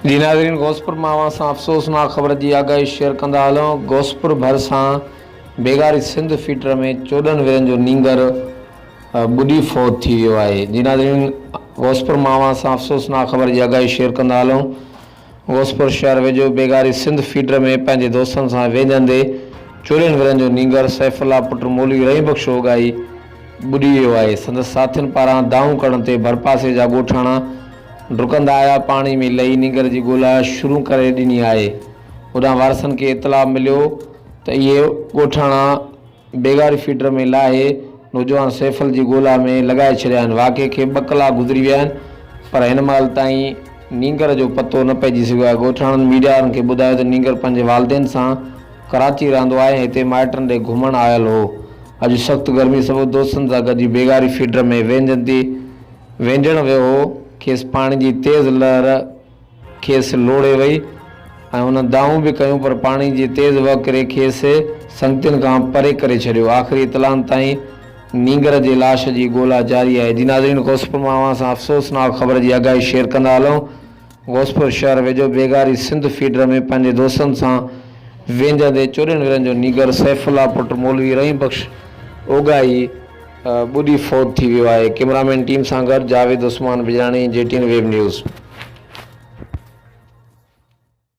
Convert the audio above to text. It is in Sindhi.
جي ناظرين غوثپور مان اوهان سان افسوسناڪ خبر جي آگاهي شيئر ڪندا هلون غوثپور ڀرسان بيگاري سنڌ فيڊر ۾ 14 ورهين جو نينگر ٻڏي فوت ٿي ويو آهي جي ناظرين غوثپور مان اوهان سان افسوسناڪ خبر جي آگاهي شيئر ڪندا هلون غوثپور شهر ويجهو بيگاري سنڌ فيڊر ۾ پنهنجي دوستن سان وينجهندي 14 ورهين جو نينگر سيف الله پٽ مولوي رحيم بخش اوڳاهي ٻڏي ويو آهي سندس ساٿين پاران دانهون ڪرڻ تي ڀرپاسي جا ڳوٺاڻا ڊڪندا آيا پاڻي ۾ لهي نينگر جي ڳولا شروع ڪري ڏني آهي هوڏانهن وارثن کي اطلاع مليو ته اهي ڳوٺاڻا بيگاري فيڊر ۾ لاهي نوجوان سيفل جي ڳولا ۾ لڳائي ڇڏيا آهن. واقعي کي ٻه ڪلاڪ گذري ويا آهن پر هن مهل تائين نينگر جو پتو نه پئجي سگهيو آهي. ڳوٺاڻن ميڊيا وارن کي ٻڌايو ته نينگر پنهنجي والدين سان ڪراچي رهندو آهي ۽ هتي مائٽن ڏي گهمڻ آيل هو. اڄ سخت گرمي سبب دوستن سان گڏجي بيگاري فيڊر ۾ وينجهندي وينجهڻ ويو هو کيس پاڻي جي تيز لهر کيس لوڙهي وئي ۽ هن دانهون به ڪيون پر پاڻي جي تيز وهڪري کيس سنگتين کان پري ڪري ڇڏيو. آخري اطلاعن تائين نينگر جي لاش جي ڳولا جاري آهي. جي ناظرين غوثپور مان اوهان سان افسوسناڪ خبر جي آگاهي شيئر ڪندا هلون. غوثپور شهر ويجهو بيگاري سنڌ فيڊر ۾ پنهنجي دوستن سان وينجهندي 14 ورهين جو نينگر سيف الله پٽ مولوي رحيم بخش اوڳاهي ٻڏي فوت ٿي ويو آهي. ڪئميرامين ٽيم سان گڏ Javed Usman Bijrani, G T N web news.